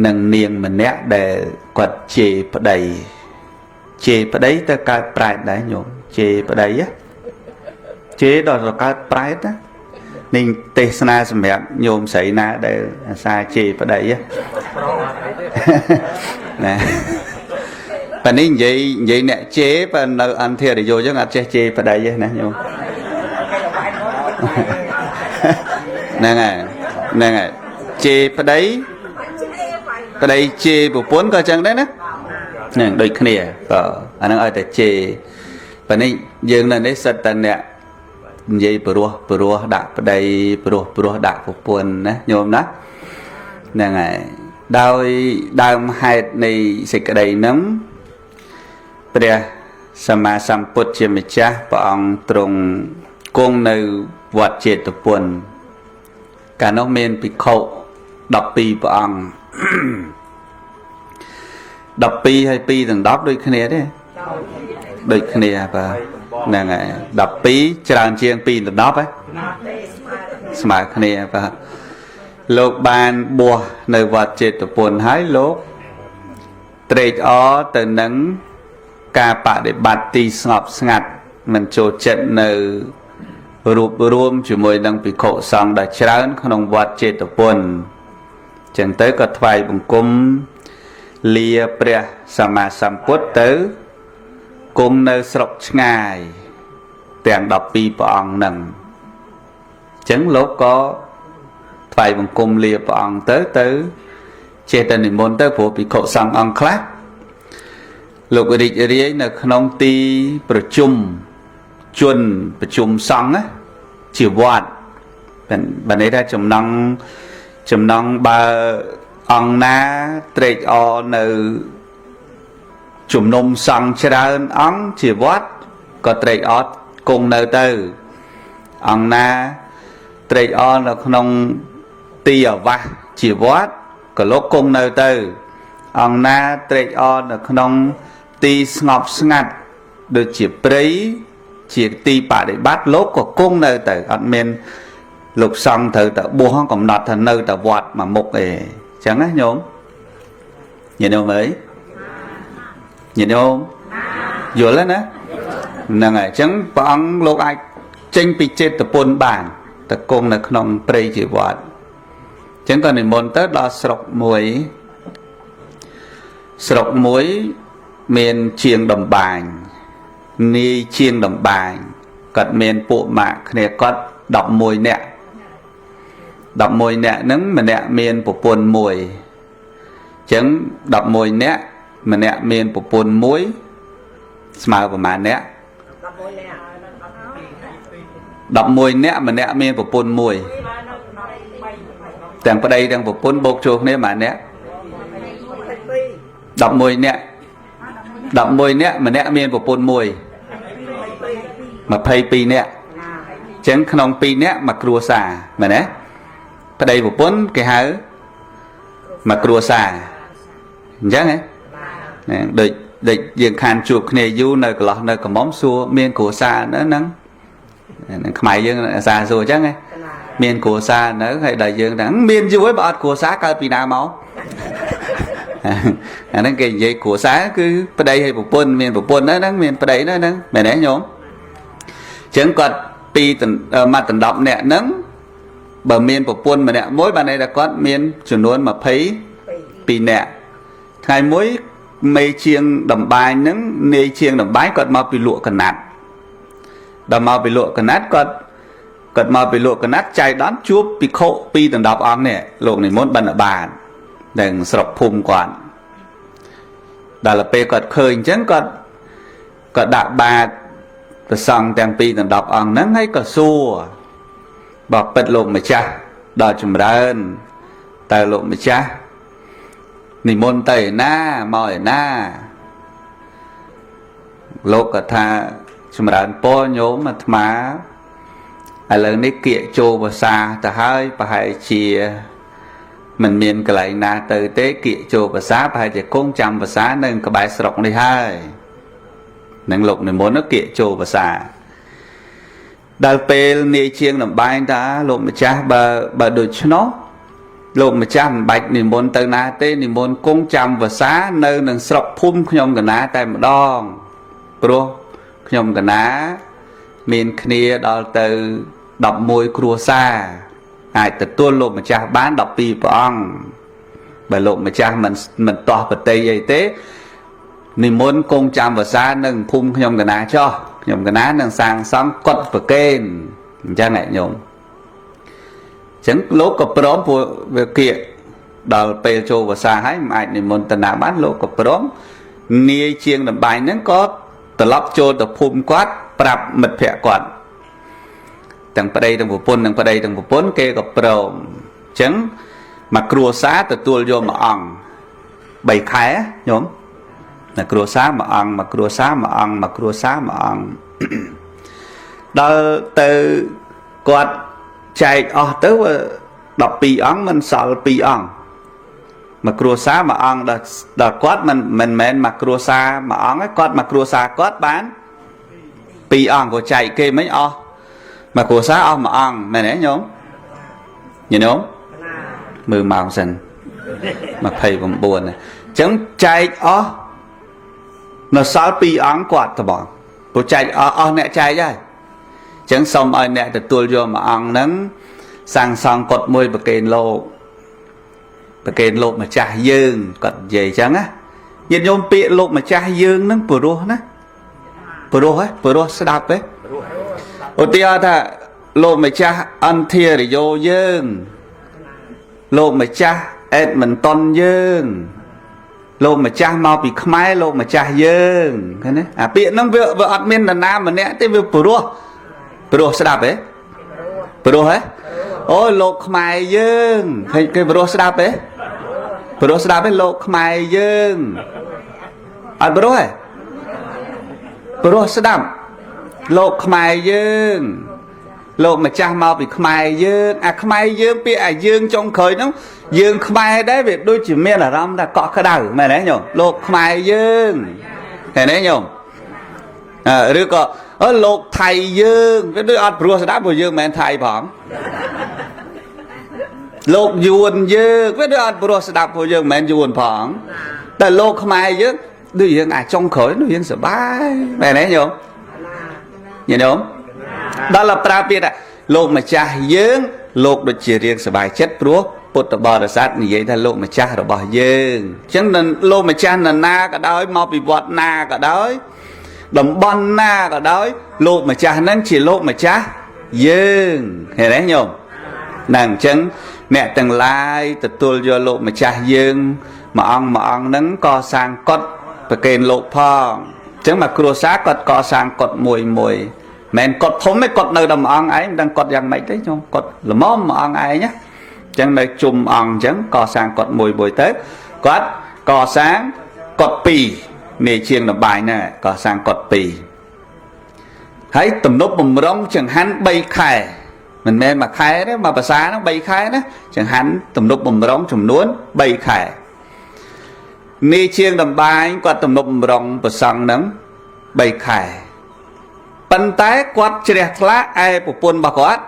និងនាងម្នាក់ដែលគាត់ជេរប្តីជេរប្តីទៅកើតប្រែតដែរញោមជេរប្តីជេរដល់ទៅកើតប្រែតណានេះទេសនាសម្រាប់ញោមស្រីណាដែលអាសាជេរប្តីណាប៉ានេះនិយាយអ្នកជេរបើនៅអន្តរយោយើងអត់ចេះជេរប្តីទេណាញោមហ្នឹងហើយហ្នឹងហើយជេរប្តីប្តីជេរប្រពន្ធក៏ចឹងដែរណាហ្នឹងដូចគ្នាបើអាហ្នឹងឲ្យតែជេរប៉ានេះយើងនៅនេះសិតតែអ្នកនិយាយព្រោះព្រោះដាក់ប្តីព្រោះព្រោះដាក់ប្រពន្ធណាញោមណាហ្នឹងហើយដោយដើមហេតុនៃសេចក្តីហ្នឹងព្រះសម្មាសម្ពុទ្ធជាម្ចាស់ព្រះអង្គទ្រង់គង់នៅវត្តចេតពុនកាលនោះមានភិក្ខុ12ព្រះអង្គ12ហើយ2ទាំង10ដូចគ្នាទេដូចគ្នាបាទហ្នឹងហើយ12ច្រើនជាង2ដល់10ហ៎ស្មើគ្នាបាទលោកបានបួសនៅវត្តចេតពុនហើយលោកត្រេកអរទៅនឹងការបដិបត្តិទីស្ងប់ស្ងាត់មិនចូលចិត្តនៅរួបរួមជាមួយនឹងភិក្ខុសង្ឃដែលច្រើនក្នុងវត្តចេតពុនចឹងទៅក៏ថ្វាយបង្គំលាព្រះសម្មាសម្ពុទ្ធទៅគង់នៅស្រុកឆ្ងាយទាំង12ព្រះអង្គហ្នឹងចឹងលោកក៏ថ្វាយបង្គំលាព្រះអង្គទៅទៅចេះតែនិមន្តទៅព្រោះភិក្ខុសង្ឃអង្គខ្លះលោករីករាយនៅក្នុងទីប្រជុំជនប្រជុំសង្ឃណាជាវត្តបើន័យថាចំណងបើអង្គណាត្រេកអរនៅជំនុំសង្ឃច្រើនអង្គជាវត្តក៏ត្រេកអរគង់នៅទៅអង្គណាត្រេកអរនៅក្នុងទីអាវាសជាវត្តក៏លោកគង់នៅទៅអង្គណាត្រេកអរនៅក្នុងទីស្ងប់ស្ងាត់ដូចជាព្រៃជាទីបដិបត្តិលោកក៏គង់នៅទៅអត់មានលោកសង្ឃត្រូវតែបួសកំណត់ថានៅតែវត្តមួយមុខទេអញ្ចឹងណាញោមញាតិញោមអើយញាតិញោមយល់ទេណាហ្នឹងហើយអញ្ចឹងព្រះអង្គលោកអាចចេញពីចេតពុនបានទៅគង់នៅក្នុងព្រៃជាវត្តអញ្ចឹងក៏និមន្តទៅដល់ស្រុកមួយស្រុកមួយមានជាងតំបាញនាយជាងតំបាញគាត់មានពួកម៉ាក់គ្នាគាត់11នាក់11នាក់ហ្នឹងម្នាក់មានប្រពន្ធមួយអញ្ចឹង11នាក់ម្នាក់មានប្រពន្ធមួយស្មើប្រមាណអ្នក 11នាក់ 11នាក់ម្នាក់មានប្រពន្ធមួយទាំងប្តីទាំងប្រពន្ធបូកចូលគ្នាប្រមាណអ្នក11នាក់11នាក់ម្នាក់មានប្រពន្ធមួយ22នាក់អញ្ចឹងក្នុង2នាក់មួយគ្រួសារមែនទេប្តីប្រពន្ធគេហៅមួយគ្រួសារអញ្ចឹងហ៎ដូចដូចយើងខានជួបគ្នាយូរនៅកន្លោះនៅកំមុំសួរមានគ្រួសារនៅហ្នឹងខ្មែរយើងអាសាសួរអញ្ចឹងហ៎មានគ្រួសារនៅហើយដល់យើងថាមានយូរហើយបើអត់គ្រួសារកើតពីណាមកអាហ្នឹងគេនិយាយគ្រួសារគឺប្តីហើយប្រពន្ធមានប្រពន្ធហ្នឹងមានប្តីហ្នឹងមែនទេញោមអញ្ចឹងគាត់ពីមកដណ្ដប់អ្នកហ្នឹងបើមានប្រពន្ធម្នាក់មួយបានន័យថាគាត់មានចំនួន22នាក់ថ្ងៃមួយមេជាងតំបាញហ្នឹងនាយជាងតំបាញគាត់មកពីលក់កណាត់ដល់មកពីលក់កណាត់គាត់មកពីលក់កណាត់ចៃដន្យជួបភិក្ខុ2ដណ្ដប់អង្គនេះលោកនិមន្តបិណ្ឌបាតនឹងស្រុកភូមិគាត់ដល់ពេលគាត់ឃើញអញ្ចឹងគាត់ក៏ដាក់បាតព្រះសង្ឃទាំង2ដណ្ដប់អង្គហ្នឹងហើយក៏សួរបើពិតលោកម្ចាស់ដល់ចម្រើនតើលោកម្ចាស់និមន្តទៅឯណាមកឯណាលោកក៏ថាចម្រើនពរញោមអាត្មាឥឡូវនេះគៀកចូលភាសាទៅហើយប្រហែលជាមិនមានកន្លែងណាទៅទេគៀកចូលភាសាប្រហែលជាគង់ចាំភាសានៅក្បែរស្រុកនេះហើយនឹងលោកនិមន្តគៀកចូលភាសាដល់ពេលនាយជាងតំបែងតាលោកម្ចាស់បើដូច្នោះ លោកម្ចាស់មិនបាច់និមន្តទៅណាទេនិមន្តគង់ចាំវសានៅនឹងស្រុកភូមិខ្ញុំកណាតែម្ដងព្រោះខ្ញុំកណាមានគ្នាដល់ទៅ11គ្រួសារអាចទទួលលោកម្ចាស់បាន12ព្រះអង្គបើលោកម្ចាស់មិនតោះបតីអីទេនិមន្តគង់ចាំវសានឹងភូមិខ្ញុំកណាចោះខ្ញុំកណានឹងសាងសង់កុដិប្រកេនអញ្ចឹងឯងញោមចឹងលោកក៏ព្រមព្រោះវាគៀកដល់ពេលចូលវស្សាហើយមិនអាចនិមន្តនាបានលោកក៏ព្រមនាយជាងតម្បាញហ្នឹងក៏ត្រឡប់ចូលទៅភូមិគាត់ប្រាប់មិត្តភក្តិគាត់ទាំងប្តីទាំងប្រពន្ធនិងប្តីទាំងប្រពន្ធគេក៏ព្រមអញ្ចឹងមកគ្រួសារទទួលយកមួយអង្គ3ខែញោមមកគ្រួសារមួយអង្គមកគ្រួសារមួយអង្គមកគ្រួសារមួយអង្គដល់ទៅគាត់ចែកអស់ទៅ12អង្គមិនសល់2អង្គមកគ្រួសារមួយអង្គដល់គាត់មិនមែនមកគ្រួសារមួយអង្គឯងគាត់មកគ្រួសារគាត់បាន2អង្គក៏ចែកគេមិនអស់មកគ្រួសារអស់មួយអង្គមែនទេញោមញោមមើលម៉ោងសិន29អញ្ចឹងចែកអស់នៅសល់2អង្គគាត់ត្បងព្រោះចែកអស់អ្នកចែកហើយអញ្ចឹងសូមឲ្យអ្នកទទួលយកមួយអង្គហ្នឹងសាងសង់កុដិមួយប្រគេនលោកប្រគេនលោកម្ចាស់យើងគាត់និយាយអញ្ចឹងណាញាតិញោមពាក្យលោកម្ចាស់យើងហ្នឹងព្រោះណាព្រោះហ៎ព្រោះស្ដាប់ហ៎ឧទាហរណ៍ថាលោកម្ចាស់អន្ធារយោយើងលោកម្ចាស់អេតមិនតុនយើងលោកម្ចាស់មកពីខ្មែរលោកម្ចាស់យើងឃើញទេអាពាក្យហ្នឹងវាអត់មាននរណាម្នាក់ទេវាព្រោះព្រោះស្ដាប់ហ៎ព្រោះហ៎អូលោកខ្មែរយើងឃើញគេព្រោះស្ដាប់ទេព្រោះស្ដាប់ទេលោកខ្មែរយើងអត់ព្រោះទេព្រោះស្ដាប់លោកខ្មែរយើងលោកម្ចាស់មកពីខ្មែរយើងអាខ្មែរយើងពាក្យអាយើងចុងក្រោយហ្នឹងយើងខ្មែរដែរវាដូចជាមានអារម្មណ៍ថាកក់ក្ដៅមែនទេញោមលោកខ្មែរយើងឃើញទេញោមឬក៏អឺលោកថៃយើងវាដូចអត់ព្រោះស្ដាប់ព្រោះយើងមិនមែនថៃផងលោកយួនយើងវាដូចអត់ព្រោះស្ដាប់ព្រោះយើងមិនមែនយួនផងតែលោកខ្មែរយើងដូចយើងអាចុងក្រោយនោះយើងសប្បាយមែនទេញោមញោមដល់តែប្រើពាក្យថាលោកម្ចាស់យើងលោកដូចជារៀងសប្បាយចិត្តព្រោះពុទ្ធបរិស័ទនិយាយថាលោកម្ចាស់របស់យើងអញ្ចឹងលោកម្ចាស់នរណាក៏ដោយមកពីវត្តណាក៏ដោយតំបន់ណាក៏ដោយលោកម្ចាស់ហ្នឹងជាលោកម្ចាស់យើងឃើញទេញោមហ្នឹងអញ្ចឹងអ្នកទាំងឡាយទទួលយកលោកម្ចាស់យើងមួយអង្គមួយអង្គហ្នឹងកសាងកុដិប្រគេនលោកផងអញ្ចឹងមកគ្រួសារគាត់កសាងកុដិមួយមួយមិនកុដិធំទេកុដិនៅតែមួយអង្គឯងមិនដឹងកុដិយ៉ាងម៉េចទេញោមកុដិល្មមមួយអង្គឯងណាអញ្ចឹងនៅជុំអង្គអញ្ចឹងកសាងកុដិមួយមួយទៅគាត់កសាងកុដិពីរនេះជាងតម្បាញណាកសាងកុដិពីរហើយទំនប់បំរុងចង្ហាន់3ខែមិនមែនមួយខែទេមួយភាសាហ្នឹង3ខែណាចង្ហាន់ទំនប់បំរុងចំនួន3ខែនេះជាងតម្បាញគាត់ទំនប់បំរុងប្រសង់ហ្នឹង3ខែប៉ុន្តែគាត់ជ្រះថ្លាឯប្រពន្ធរបស់គាត់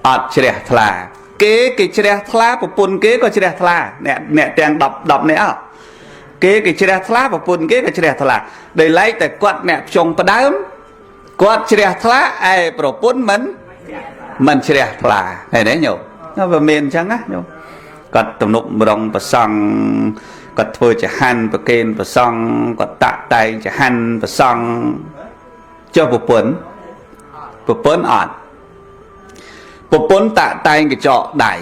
អត់ជ្រះថ្លាគេជ្រះថ្លាប្រពន្ធគេក៏ជ្រះថ្លាអ្នកទាំង10 10នាក់គេជ្រះថ្លាប្រពន្ធគេក៏ជ្រះថ្លាដោយឡែកតែគាត់អ្នកផ្ចង់ផ្ដើមគាត់ជ្រះថ្លាឯប្រពន្ធមិនជ្រះថ្លាឃើញទេញោមវាមានអញ្ចឹងណាញោមគាត់ទំនប់រងប្រសង់គាត់ធ្វើចហាន់ប្រគេនប្រសង់គាត់តាក់តែងចហាន់ប្រសង់ចុះប្រពន្ធអត់ប្រពន្ធតាក់តែងកញ្ចក់ដៃ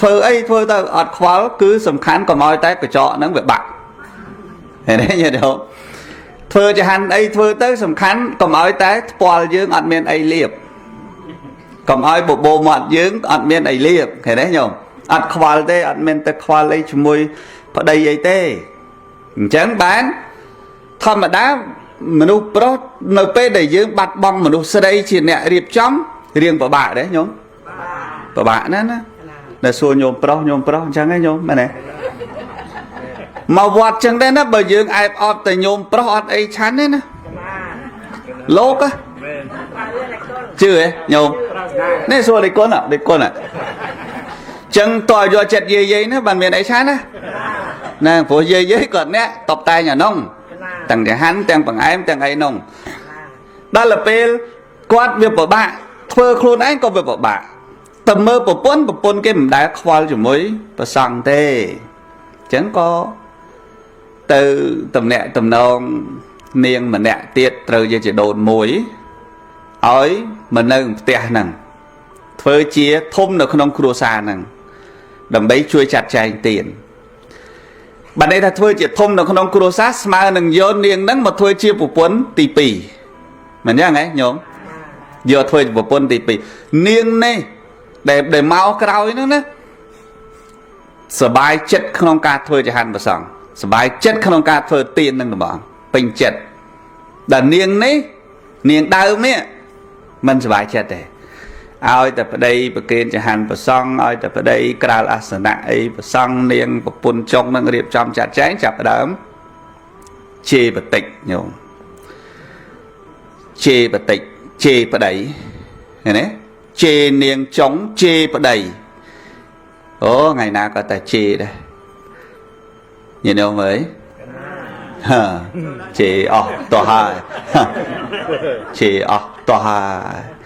ធ្វើអីធ្វើទៅអត់ខ្វល់គឺសំខាន់កុំឲ្យតែកញ្ចក់ហ្នឹងវាបាក់ឃើញទេញោមធ្វើចហាន់អីធ្វើទៅសំខាន់កុំឲ្យតែថ្ពាល់យើងអត់មានអីលៀបកុំឲ្យបបោមាត់យើងអត់មានអីលៀបឃើញទេញោមអត់ខ្វល់ទេអត់មានទៅខ្វល់អីជាមួយប្តីអីទេអញ្ចឹងបានធម្មតាមនុស្សប្រុសនៅពេលដែលយើងបាត់បង់មនុស្សស្រីជាអ្នករៀបចំរៀងពិបាកទេញោមពិបាកណាស់ណាដែលសួរញោមប្រុសញោមប្រុសអញ្ចឹងហ៎ញោមមែនទេមកវត្តអញ្ចឹងដែរណាបើយើងអែបអបតែញោមប្រុសអត់អីឆាន់ទេណាលោកជឿទេញោមនេះសួរដេគុណដេគុណ ចឹងតើយកចិត្តយាយយាយណាបានមានអីឆានណាណាព្រោះយាយយាយគាត់អ្នកតបតែងអានោះទាំងចង្ហាន់ទាំងបង្អែមទាំងអីនោះដល់ទៅពេលគាត់វាពិបាកធ្វើខ្លួនឯងក៏វាពិបាកតែមើលប្រពន្ធប្រពន្ធគេមិនដែលខ្វល់ជាមួយប្រសង់ទេអញ្ចឹងក៏ទៅតំណាក់តំណងនាងម្នាក់ទៀតត្រូវជាជីដូនមួយឲ្យមកនៅផ្ទះហ្នឹងធ្វើជាធំនៅក្នុងគ្រួសារហ្នឹងដើម្បីជួយចាត់ចែងទានបានន័យថាធ្វើជាធំនៅក្នុងគ្រួសារស្មើនឹងយកនាងហ្នឹងមកធ្វើជាប្រពន្ធទី2មិនយ៉ាងហ៎ញោមយកធ្វើជាប្រពន្ធទី2នាងនេះដែលមកក្រោយហ្នឹងណាសบายចិត្តក្នុងការធ្វើចហានប្រសង់សบายចិត្តក្នុងការធ្វើទានហ្នឹងហ្មងពេញចិត្តដល់នាងនេះនាងដើមនេះមិនសบายចិត្តទេឲ្យតែប្តីប្រគេនចហានប្រសង់ឲ្យតែប្តីក្រាលអាសនៈអីប្រសង់នាងប្រពន្ធចុងនឹងរៀបចំចាត់ចែងចាប់ផ្ដើមជេរបតិចញោមជេរបតិចជេរប្តីឃើញទេជេរនាងចុងជេរប្តីអូថ្ងៃណាក៏តែជេរដែរញាតិញោមអើយហាជេរអស់តោះហើយជេរអស់តោះហើយ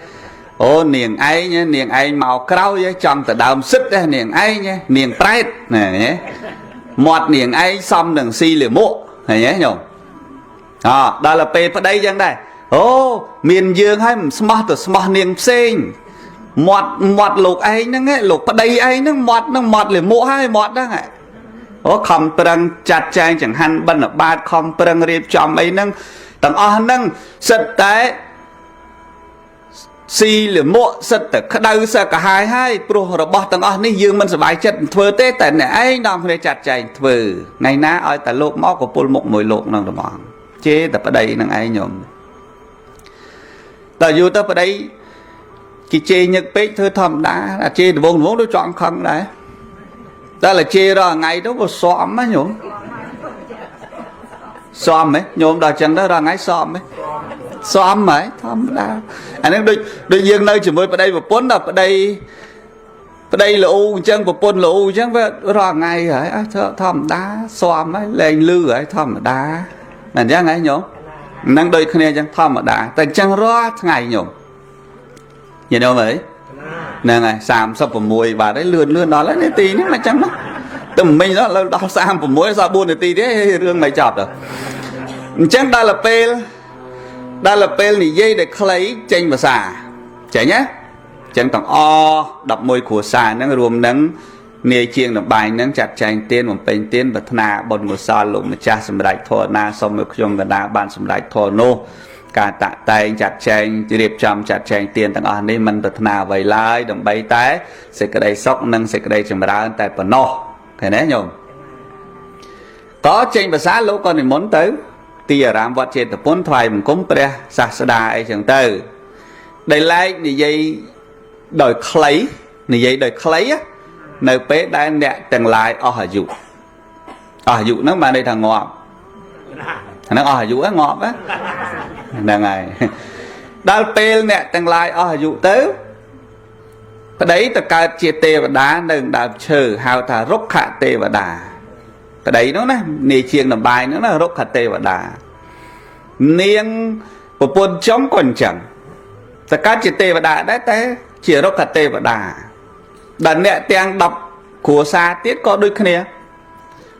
អូនាងឯងនាងឯងមកក្រោយចង់ទៅដើមសិតទេនាងឯងនាងប្រែតណាមាត់នាងឯងសំនឹងស៊ីលាមកឃើញទេញោមអដល់ទៅពេលប្តីចឹងដែរអូមានយើងហើយមិនស្មោះទៅស្មោះនាងផ្សេងមាត់មាត់លោកឯងហ្នឹងលោកប្តីឯងហ្នឹងមាត់ហ្នឹងមាត់លាមកហើយមាត់ហ្នឹងអូខំប្រឹងចាត់ចែងចង្ហាន់បិណ្ឌបាតខំប្រឹងរៀបចំអីហ្នឹងទាំងអស់ហ្នឹងសិតតែស៊ីលមកសិតតែក្តៅសកាហាយហើយព្រោះរបស់ទាំងអស់នេះយើងមិនសប្បាយចិត្តធ្វើទេតែអ្នកឯងនាំគ្នាចាត់ចែងធ្វើថ្ងៃណាឲ្យតែលោកមកក៏ពុលមុខមួយលោកហ្នឹងហ្មងជេរតែប្តីនឹងឯងញោមដល់យូរទៅប្តីគេជេរញឹកពេកធ្វើធម្មតាអាជេរដវងដូចចង់ខឹងដែរតែលជេររាល់ថ្ងៃទៅក៏សមណាញោមសមហ៎ញោមដល់ចឹងទៅរាល់ថ្ងៃសមហ៎សមហើយធម្មតាអានេះដូចយើងនៅជាមួយប្តីប្រពន្ធដល់ប្តីប្តីល្អូអញ្ចឹងប្រពន្ធល្អូអញ្ចឹងវារាល់ថ្ងៃហើយអើធម្មតាសមហើយលែងលឺហើយធម្មតាមិនអញ្ចឹងហ៎ញោមហ្នឹងដូចគ្នាអញ្ចឹងធម្មតាតែអញ្ចឹងរាល់ថ្ងៃញោមញោមអើយហ្នឹងហើយ36បាទហើយលឿនលឿនដល់ហើយនាទីនេះមិនអញ្ចឹងណាទៅមិញដល់ឥឡូវដល់36សល់4នាទីទេរឿងមិនចប់ទៅអញ្ចឹងដល់ទៅពេលដល់ពេលនិយាយដែលខ្លីចេញភាសាចេញណាចឹងទាំងអ11គ្រួសារហ្នឹងរួមនឹងនាយជាងតំបែងហ្នឹងចាត់ចែងទានបំពេញទានប្រាថ្នាបុណ្យកុសលលោកម្ចាស់សម្រេចធម៌ណាសូមឲ្យខ្ញុំកណ្ដាលបានសម្រេចធម៌នោះការតាក់តែងចាត់ចែងរៀបចំចាត់ចែងទានទាំងអស់នេះមិនប្រាថ្នាអ្វីឡើយដើម្បីតែសេចក្តីសុខនិងសេចក្តីចម្រើនតែប៉ុណ្ណោះឃើញទេញោមក៏ចេញភាសាលោកក៏និមន្តទៅទីអារាមវត្តចេតពុនថ្វាយបង្គំព្រះសាស្តាអីចឹងទៅដែលឡែកនិយាយដោយខ្លីនិយាយដោយខ្លីនៅពេលដែលអ្នកទាំងឡាយអស់អាយុអស់អាយុហ្នឹងបានន័យថាងាប់ហ្នឹងអស់អាយុហ្នឹងងាប់ហ្នឹងហើយដល់ពេលអ្នកទាំងឡាយអស់អាយុទៅប្តីទៅកើតជាទេវតានៅដើមឈើហៅថារុក្ខទេវតាប្តីនោះណានាយជាងតំបាយនោះណារុក្ខទេវតានាងប្រពន្ធចុងក៏អញ្ចឹងទៅកើតជាទេវតាដែរតែជារុក្ខទេវតាដល់អ្នកទាំង10គ្រួសារទៀតក៏ដូចគ្នា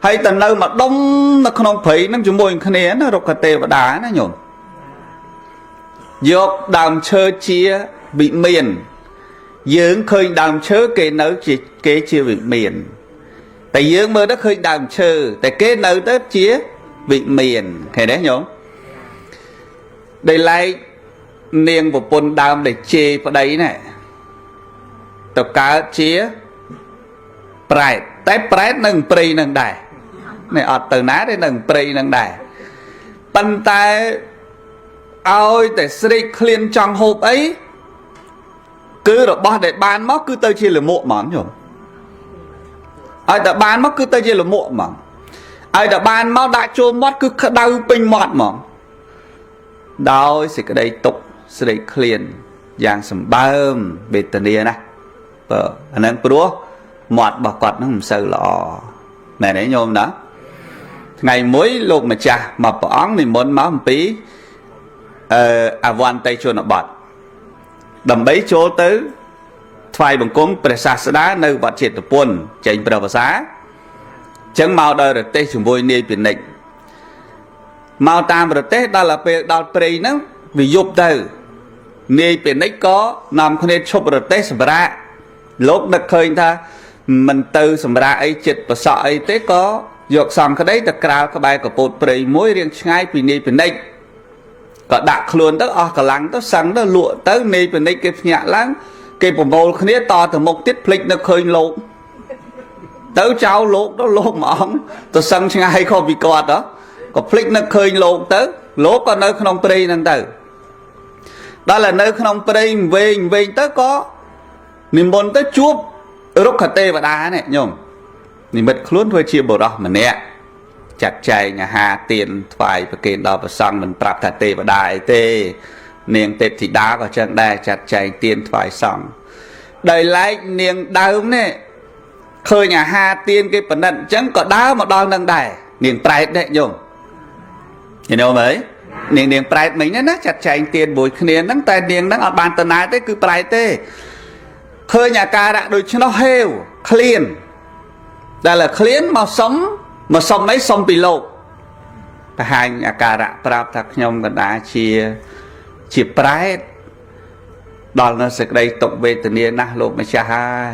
ហើយទៅនៅមួយដុំនៅក្នុងព្រៃនឹងជាមួយគ្នាណារុក្ខទេវតាណាញោមយកដើមឈើជាវិមានយើងឃើញដើមឈើគេនៅជាគេជាវិមានតែយើងមើលទៅឃើញដើមឈើតែគេនៅទៅជាវិមានឃើញទេញោមដែលឡែកនាងប្រពន្ធដើមដែលជេរប្តីណែទៅកើតជាប្រែតតែប្រែតនឹងព្រៃនឹងដែរនេះអត់ទៅណាទេនឹងព្រៃនឹងដែរប៉ុន្តែឲ្យតែស្រេកឃ្លានចង់ហូបអីគឺរបស់ដែលបានមកគឺទៅជាលមួកហ្មងញោមឲ្យតែបានមកគឺទៅជាលមួកហ្មងឲ្យតែបានមកដាក់ចូលមាត់គឺក្តៅពេញមាត់ហ្មងដោយសេចក្តីទុក្ខស្រេកឃ្លានយ៉ាងសម្បើមវេទនាណាបើអាហ្នឹងព្រោះ មាត់របស់គាត់នឹងមិនសូវល្អមែនទេញោមណាថ្ងៃមួយលោកម្ចាស់មកព្រះអង្គនិមន្តមកអំពីអវន្តីជនបទដើម្បីចូលទៅថ្វាយបង្គំព្រះសាស្តានៅវត្តចេតពុនចេញព្រះវសាចឹងមកដល់រទេះជាមួយនាយពាណិជ្ជមកតាមរទេះដល់ពេលដល់ព្រៃហ្នឹងវាយប់ទៅនាយពាណិជ្ជក៏នាំគ្នាឈប់រទេះសម្រាកលោកនឹកឃើញថាមិនទៅសម្រាកអីចិត្តប្រសក់អីទេក៏យកសង្ឃក្តីទៅក្រាលក្បែរកពតព្រៃមួយរៀងឆ្ងាយពីនាយពាណិជ្ជក៏ដាក់ខ្លួនទៅអស់កម្លាំងទៅសឹងទៅលក់ទៅនាយពាណិជ្ជគេភ្ញាក់ឡើងគេប្រមូលគ្នាតទៅមុខទៀតភ្លេចនឹកឃើញលោកទៅចោលលោកទៅលោកមួយអង្គទៅសឹងឆ្ងាយខុសពីគាត់ហ៎ក៏ភ្លេចនឹកឃើញលោកទៅលោកក៏នៅក្នុងព្រៃហ្នឹងទៅដល់តែនៅក្នុងព្រៃវែងវែងទៅក៏និមន្តទៅជួបរុក្ខទេវតានេះញោមនិមិត្តខ្លួនធ្វើជាបុរសម្នាក់ចាត់ចែងអាហារទានថ្វាយប្រគេនដល់ព្រះសង្ឃមិនប្រាប់ថាទេវតាអីទេនាងទេពធីតាក៏ចឹងដែរចាត់ចែងទានថ្វាយសង្ឃដោយឡែកនាងដើមនេះឃើញអាហារទានគេប៉និតអញ្ចឹងក៏ដើរមកដល់នឹងដែរនាងប្រែតនេះញោមញោមអើយនាងប្រែតមិញណាចាត់ចែងទានមួយគ្នាហ្នឹងតែនាងហ្នឹងអត់បានទៅណាទេគឺប្រែតទេឃើញអាការៈដូច្នោះហេវឃ្លានដែលឃ្លានមកសុំមកសុំអីសុំពីលោកបង្ហាញអាការៈប្រាប់ថាខ្ញុំកណ្ដាជាប្រែតដល់នៅសេចក្តីទុក្ខវេទនាណាស់លោកម្ចាស់ហើយ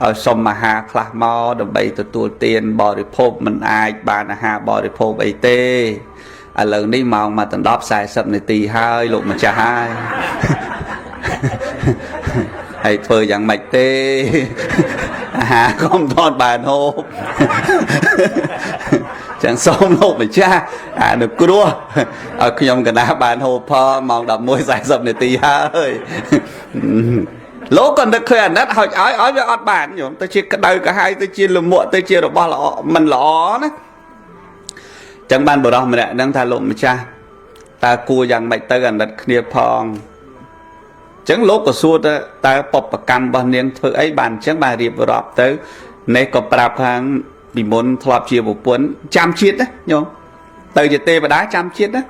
ឲ្យសុំអាហារខ្លះមកដើម្បីទទួលទានបរិភោគមិនអាចបានអាហារបរិភោគអីទេឥឡូវនេះម៉ោង1:40នាទីហើយលោកម្ចាស់ហើយហើយធ្វើយ៉ាងម៉េចទេអាហារក៏មិនទាន់បានហូបចឹងសូមលោកម្ចាស់អនុគ្រោះឲ្យខ្ញុំកណ្ដាលបានហូបផងម៉ោង11:40នាទីហើយលោកក៏នឹកឃើញអាណិតហុចឲ្យវាអត់បានញោមទៅជាក្តៅក្រហាយទៅជាលមួកទៅជារបស់ល្អមិនល្អណាចឹងបានបរោះម្នាក់ហ្នឹងថាលោកម្ចាស់តើគួរយ៉ាងម៉េចទៅអាណិតគ្នាផងចឹងលោកក៏សួរទៅតើបពកម្មរបស់នាងធ្វើអីបានអញ្ចឹងបានរៀបរាប់ទៅនេះក៏ប្រាប់ខាងពីមុនធ្លាប់ជាប្រពន្ធចាំជាតិណាញោមទៅជាទេវតាចាំជាតិណា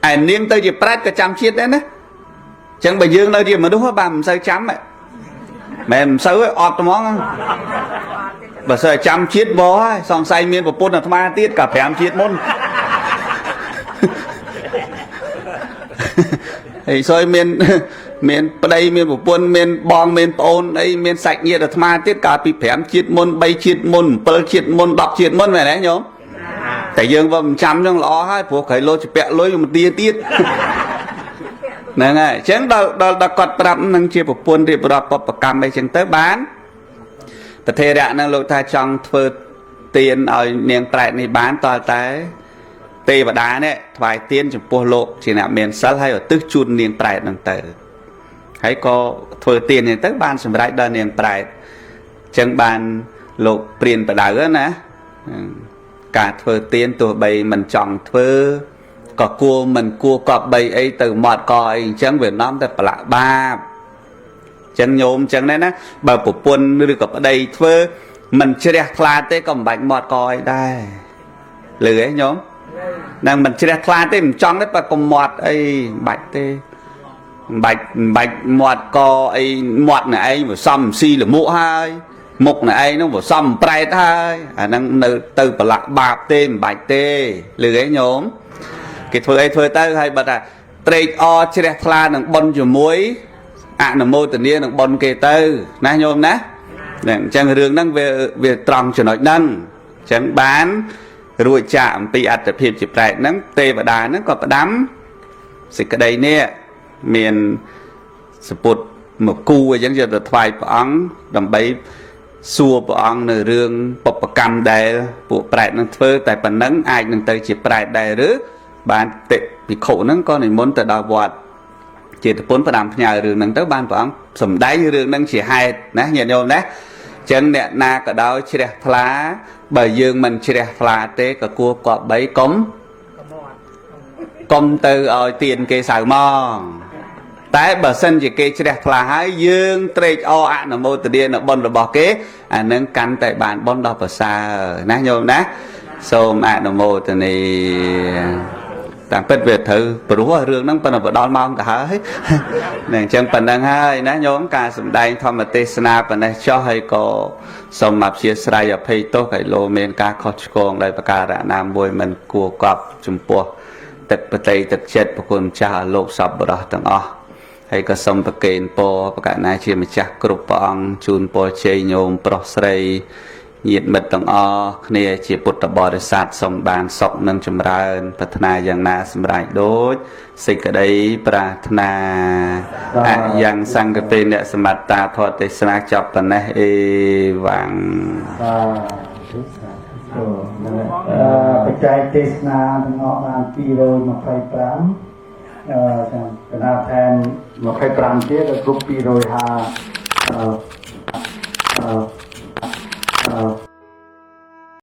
ឯនាងទៅជាប្រែតក៏ចាំជាតិដែរណាចឹងបើយើងនៅជាមនុស្សបាទមិនសូវចាំមែនមិនសូវអត់ហ្មងបើសូវចាំជាតិមកហើយសង្ស័យមានប្រពន្ធអាត្មាទៀតក៏5ជាតិមុនហើយសូយមានប្តីមានប្រពន្ធមានបងមានប្អូនអីមានសាច់ញាតិអាត្មាទៀតកាលពី5ជាតិមុន3ជាតិមុន7ជាតិមុន10ជាតិមុនមែនទេញោមតែយើងបើមិនចាំចឹងល្អហើយព្រោះក្រៃលោជពាក់លុយមកទាទៀតហ្នឹងហើយអញ្ចឹងដល់ដល់គាត់ប្រាប់នឹងជាប្រពន្ធរៀបរាប់បពកម្មអីចឹងទៅបានប្រធេរៈហ្នឹងលោកថាចង់ធ្វើទានឲ្យនាងប្រែតនេះបានតើតែទេវតានេះថ្វាយទានចំពោះលោកជាអ្នកមានសិលហើយឧទ្ទិសជូននាងប្រែតហ្នឹងទៅហើយក៏ធ្វើទានហ្នឹងទៅបានសម្រេចដល់នាងប្រែតអញ្ចឹងបានលោកព្រានបដៅណាការធ្វើទានទោះបីមិនចង់ធ្វើក៏គួរមិនគួរកប់បីអីទៅមាត់កអីអញ្ចឹងវានាំតែប្រឡាក់បាបអញ្ចឹងញោមអញ្ចឹងដែរណាបើប្រពន្ធឬក៏ប្តីធ្វើមិនជ្រះថ្លាទេក៏មិនបាច់មាត់កអីដែរលឺទេញោមនឹងមិនជ្រះថ្លាទេមិនចង់ទេបើកុំមាត់អីមិនបាច់ទេមិនបាច់មាត់កអីមាត់ណែឯងវាសំស៊ីលមួកហើយមុខណែឯងនោះវាសំប្រែតហើយអាហ្នឹងនៅទៅប្រឡាក់បាបទេមិនបាច់ទេលឺទេញោមគេធ្វើអីធ្វើទៅហើយបើថាត្រេកអរជ្រះថ្លានឹងបុណ្យជាមួយអនុមោទនានឹងបុណ្យគេទៅណាញោមណាហ្នឹងអញ្ចឹងរឿងហ្នឹងវាត្រង់ចំណុចហ្នឹងអញ្ចឹងបានរួចចាកអំពីអត្តភាពជាប្រែតហ្នឹងទេវតាហ្នឹងក៏ផ្ដាំសេចក្តីនេះមានសពុតមកគូអញ្ចឹងយកទៅថ្វាយព្រះអង្គដើម្បីសួរព្រះអង្គនៅរឿងបពកម្មដែលពួកប្រែតនឹងធ្វើតែប៉ុណ្ណឹងអាចនឹងទៅជាប្រែតដែរឬបានតិភិក្ខុហ្នឹងក៏និមន្តទៅដល់វត្តចេតពុនផ្ដាំផ្ញើរឿងហ្នឹងទៅបានព្រះអង្គសម្ដែងរឿងហ្នឹងជាហេតុណាញាតិញោមណាចឹងអ្នកណាក៏ដោយជ្រះថ្លាបើយើងមិនជ្រះថ្លាទេក៏គួរគប្បីកុំទៅឲ្យទានគេសៅហ្មង តែបើសិនជាគេជ្រះថ្លាហើយយើងត្រេកអរអនុមោទនានៅបុណ្យរបស់គេអានឹងកាន់តែបានបុណ្យដល់ប្រសើរណាញោមណាសូមអនុមោទនាតាមពិតវាត្រូវព្រោះរឿងហ្នឹងប៉ុន្តែបដល់ម៉ោងទៅហើយនឹងអញ្ចឹងប៉ុណ្ណឹងហើយណាញោមការសម្ដែងធម្មទេសនាប៉ុណ្ណេះចុះហើយក៏សូមអព្យាស្រ័យអភ័យទោសឲ្យលោមានការខុសឆ្គងដោយប្រការណាមួយមិនគួរកប់ចំពោះទឹកបតីទឹកចិត្តប្រគុណចាស់អលោកសពបរោះទាំងអស់ហើយក៏សូមប្រគេនពរប្រកាសណាជាម្ចាស់គ្រប់ព្រះអង្គជូនពរជ័យញោមប្រុសស្រីញាតិមិត្តទាំងអស់គ្នាជាពុទ្ធបរិស័ទសូមបានសុខនិងចម្រើនប្រាថ្នាយ៉ាងណាសម្រេចដូចសេចក្តីប្រាថ្នាអយ៉ាងសង្កេអ្នកសមត្តាធម៌ទេសនាចប់ប៉ុណ្ណេះអេវ៉ាំង សាធុសាធុហ្នឹងអឺបច្ច័យទេសនាទាំងអស់បាន225អឺចាំកណាថែម25ទៀតដល់គ្រប់250អឺ